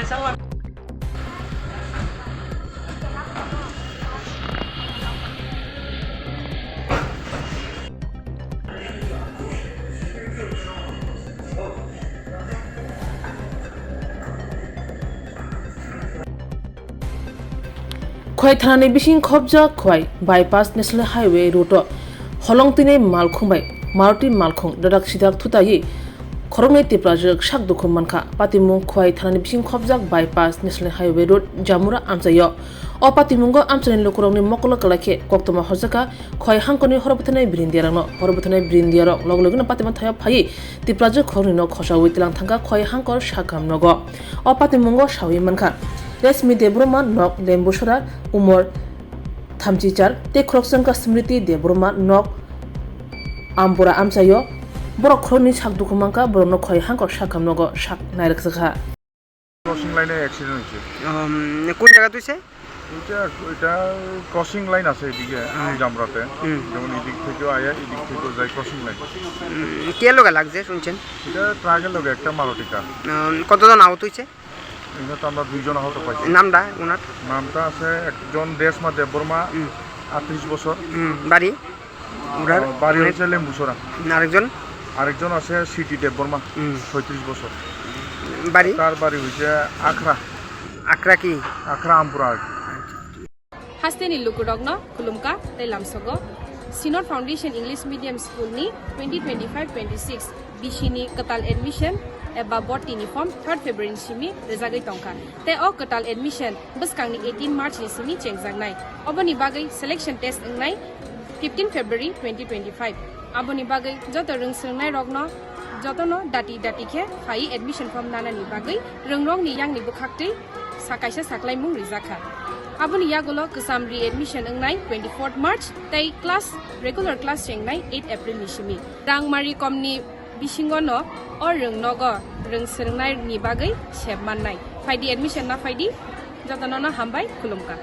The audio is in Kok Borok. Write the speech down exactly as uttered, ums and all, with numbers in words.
Khwai thanani bising khopjak Khwai bypass National Highway road o holong tini malkhung bai Maruti malkhung dadak sidak thutaiwi khoroknwi Tiprajwk sak dukhu mankha. Patimung Khwai thanani bising khopjak bypass National Highway road Jamura amchaio. O patimungo amchaini lukurokni mokolo kwlai khe koktwma horjakha Khwai hangkorni horo bwtharnai brindiarokno. Horo bwtharnai brindiarok loge logeno patima thaio phaiwi Tiprajwk khoroknwino khosaui tlang thangkha Khwai hangkor sakam nogo. O patimungo saui mankha Resmi Debbarma nok Lembusora, umor thamchi char, tei khoroksa wngkha Smriti Debbarma nok Ambura amchaio. Borok khoroknwi sak dukhu mankha, borokno Khwai hangkor sakam nogo sak nairwkjakha. Crossing লাইনে অ্যাক্সিডেন্ট হয়েছে। উম, কোন জায়গা তুইছে? এটা, এটা crossing line আছে এদিকে, হ্যাঁ। জামরাতে। হুম। যেমন এদিক থেকে আয়া, এদিক থেকে যায় ক্রসিং লাইন। উম, কে লগে লাগছে শুনছেন? এটা ট্রাকের লগে একটা মারুতি কার। উম, কতজন আহত হয়েছে? এখানে তো আমরা দুইজন আহত পাইছি। নামটা ওনার? নামটা আছে একজন রেশমা দেববর্মা, হুম। আটত্রিশ বছর। হুম, বাড়ি? ওনার? আহ, বাড়ি মানে হচ্ছে লেম্বুছড়া। আরেকজন? আরেকজন আছে সিটি দেববর্মা, হুম। ছয়ত্রিশ বছর। বাড়ি? তার বাড়ি হচ্ছে আখড়া। আখড়া কি? আখড়া আমপুরা আর কি। Hasteni lukurokno khulumkha tei lamsogo Synod Foundation English Medium School ni twenty twenty-five twenty-six B C ni kwtal admission eba bhorti ni form third February ni simi rwjagwi tongkha. Tei o kwtal admission bwskangni eighteen March ni simi chengjaknai. Oboni bagwi selection test wngnai fifteen February twenty twenty-five. Aboni bagwi joto rwng swrwngnairokno jotono dati dati khe phaiwi admission form nanani bagwi rwngrokni yangni bwkhaktwi sa kaisa saklaimung rijakha. Aboni yagulo kwcham re-admission wngnai twenty-fourth March tei class, regular class chengnai eight April ni simi. Rangmari komni bisingono o rwng nogo rwng swrwngnaini bagwi sep mannai. Phaidi, admission na phaidi, jotonono hambai, khulumkha.